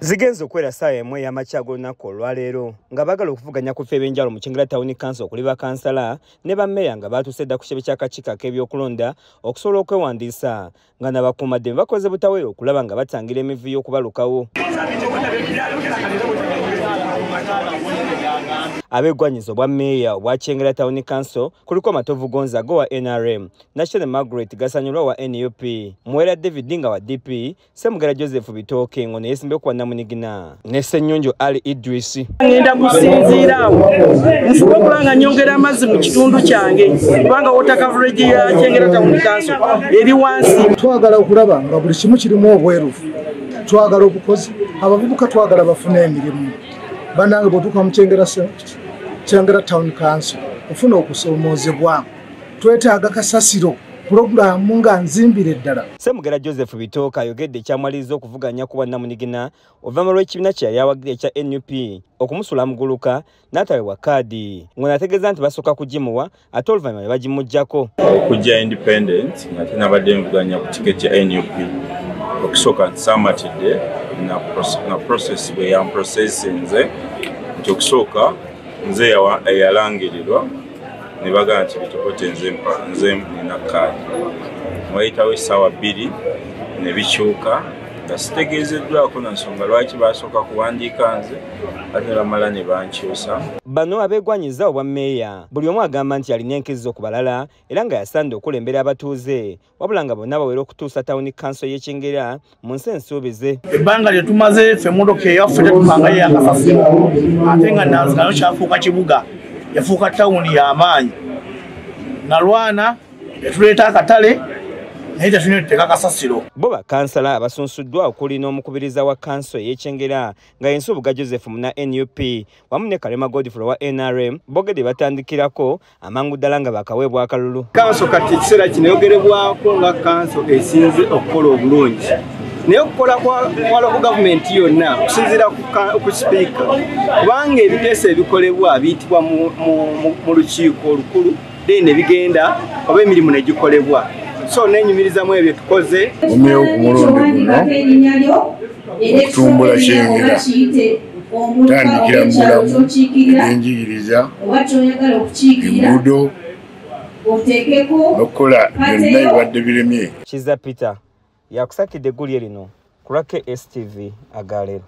Zigenze okwera ssaawa 1 ey'amakya g'olunaku olwaleero nga baagala okuvuganya ku bifo eby'enjawulo mu Kyengera Town Council okuli bakansala ne bammeeya nga baatuuse dda ku kitebe ky'akakiiko ak'ebyokulonda okusobola okwewandiisa nga n'abakuumaddembe bakoze butaweera okulaba nga batangira emivuyo okubalukawo. Abeegwanyiza obwa mmeeya obwa Kyengera Town Council kuliko Matovu Gonzaga wa NRM, National Margaret Gasanyulwa wa NUP, Muwera David nga wa DP, Ssemugera Joseph Bitooke ng'ono yeesimbye ku bwannamunigina ne Ssennyonjo Ali Idris. Ngenda kusinziira awo nfube okulaba nga nnyongera amazzi mu kitundu kyange kubanga water coverage ya Kyengera Town Council eri wansi. Twagala okulaba nga buli kimu kirimu obwerufu, twagala obukozi, abavubuka twagala bafune emirimu. Bannange bw'otuuka mu Kyengera Town Council ofuna okusoomoozebwa, twetaaga kasasiro, pulogulaamu nga nzimbire ddala. Ssemugera Joseph Bitooke ayogedde ekyamwaliriza okuvuganya ku bwannamunigina oluvannyuma lw'ekibiina kye yali awagira ekya NUP okumusula muguluka n'ataweebwa kaadi, ng'ono ategeeza nti basooka kugimuwa ate oluvannyuma ne bagimuggyako. Okujja independent nga tenabadde nvuganya ku tiketi ya NUP, okusooka nsaamatidde na process bwe yamprocessinze nti okusooka nze eyalangirirwa ne bagamba nti Bitooke nze nina kaadi. Wayitawo essaawa 2 ne bikyuka nga sitegeezeddwako na nsonga lwaki basooka kuwandiika nze ate ne bamala ne bankyusa. Bano abeegwanyiza obwa mmeeya buli omu agamba nti alina enkizo ku balala era nga yasanda okulembera abatuuze, wabula nga bonna bawera okutuusa Town Council y'e Kyengera mu nsi ensuubize. Ebbanga lye tumaze ffe emmotoka eyaffe tetumangayo yakasasiro, ate nga Nanzika nayo kyafuuka kibuga, yafuuka tawuni y'amaanyi. Nalwana etuleeta akatale naye tetulina tuteeka kasasiro. Bo bakansala abasunsuddwa okuli n'omukubiriza wa kanso ey'e Kyengera nga ye Nsubuga Joseph muna NUP wamu ne Kalema Godfrey wa NRM boogedde batandikirako amangu ddala nga bakaweebwa akalulu. Kanso kati ekiseera kino eyogerebwako nga kanso esinze okukola obulungi, naye okukola kwa local gavumenti yonna kusinziira ku sipiika, kubanga ebiteeso ebikolebwa biyitibwa mu lukiiko olukulu then ne bigenda oba emirimu ne gikolebwa. So nenyumirizamu ebyo tukoze. Omyewo ku mulundi guno okutumbula Kyengera, tandikira mu bulamu, ebyenjigiriza, enguudo n'okukola byonna ebibadde biremye. Kiza Peter yakusakidde eggulire lino ku lwa KSTV agaleero.